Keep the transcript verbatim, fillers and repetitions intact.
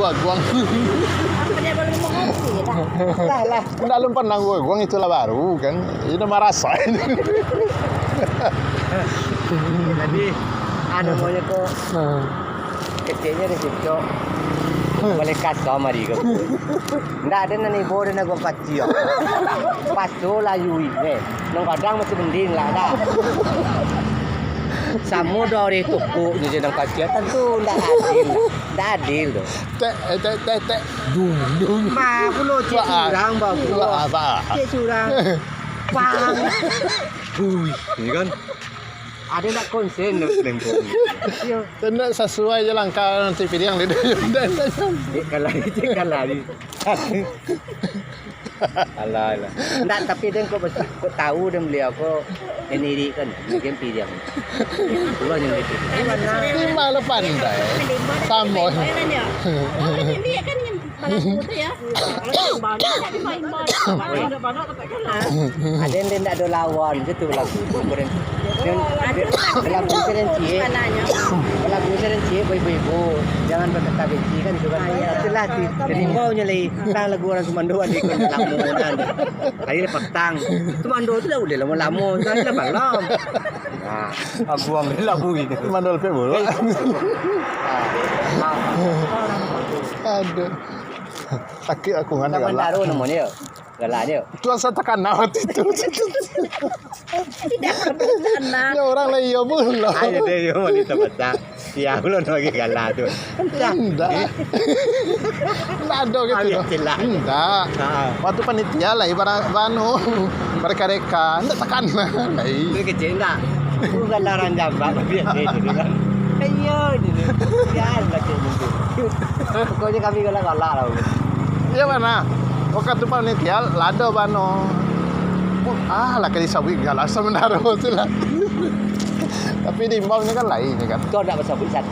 Aguang. Apa dia belum mengerti, dah? Dah lah. Ndak, alun pernah Aguang, itulah baru kan. Ini marasa. Jadi, anu, maunya ko, Nah. keceknyo di situ. Balik kasar mari ko. Ndak ado nan ibo dan Aguang pati. Paso layua, eh. Nang kadang masih mending lah, dah. Samo dua urang tukuk je nang kasian, tantu ndak adil lah. Ndak adil tu. Tek, eh, tek, tek, tek. Dung, dung. Bah, pulo cek Bah, surang, bah, pulo. Bah, bah. Cek surang. Pang. Hui, ini kan. Ada nak konsen tu, selempong. Yo. Kena sesuai je langkah nanti pilihan dia. Cek kalah, cek kalah ni. Alah, alah. Ndak, tapi den kok bes-, kok tahu den beliau kok sendiri kan, mungkin pilihan. Pulo yang lebih. Lima lah pandai. Samo. Dia kan yang pelaku tu ya. Kalau yang banyak tak bisa imbau. Banyak, banyak, tapi Aden, den ndak ado lawan, je tu lagu tu. Keren. Den, lagu keren ciek. Lagu keren ciek, ibu-ibu. Jangan berkata benci kan, itu kan. Ah, iya. Itulah di, jadi bau nyo lai. Kan lagu urang sumando ado ikon lamo kan. Hari lah patang. Sumando tu lah udah lamo-lamo, kan lah malam. Nah, Aguang ni lagu ini. Sumando lepek bulu. Ah. Aduh. Sakik aku kan. Taman Daru namonyo. Galak nyo. Tuan sa takana waktu itu. Tidak pernah takana. Nyo urang lah iyo pulo. Ayo deh, yo wanita basah. Iyo pulo nak bagi galak tu. Indak. Indak ado gitu. Ayo, doh. Jelas. Indak. Ha. Waktu panitia lah ibarat anu, mereka-reka, indak takana. Lai. Itu kecil indak. Bukan lah urang jambak, tapi ya, gitu kan. Iyo, gitu. Biar lah kayak gitu. Pokoknya kami galak-galak lah. Iyo, bana. Wakatu panitia, lado bano. Ah, lah kali sawi galak sementara tu lah. Tapi di imbau ni kan lain ni kan. Kau ndak basawi satu.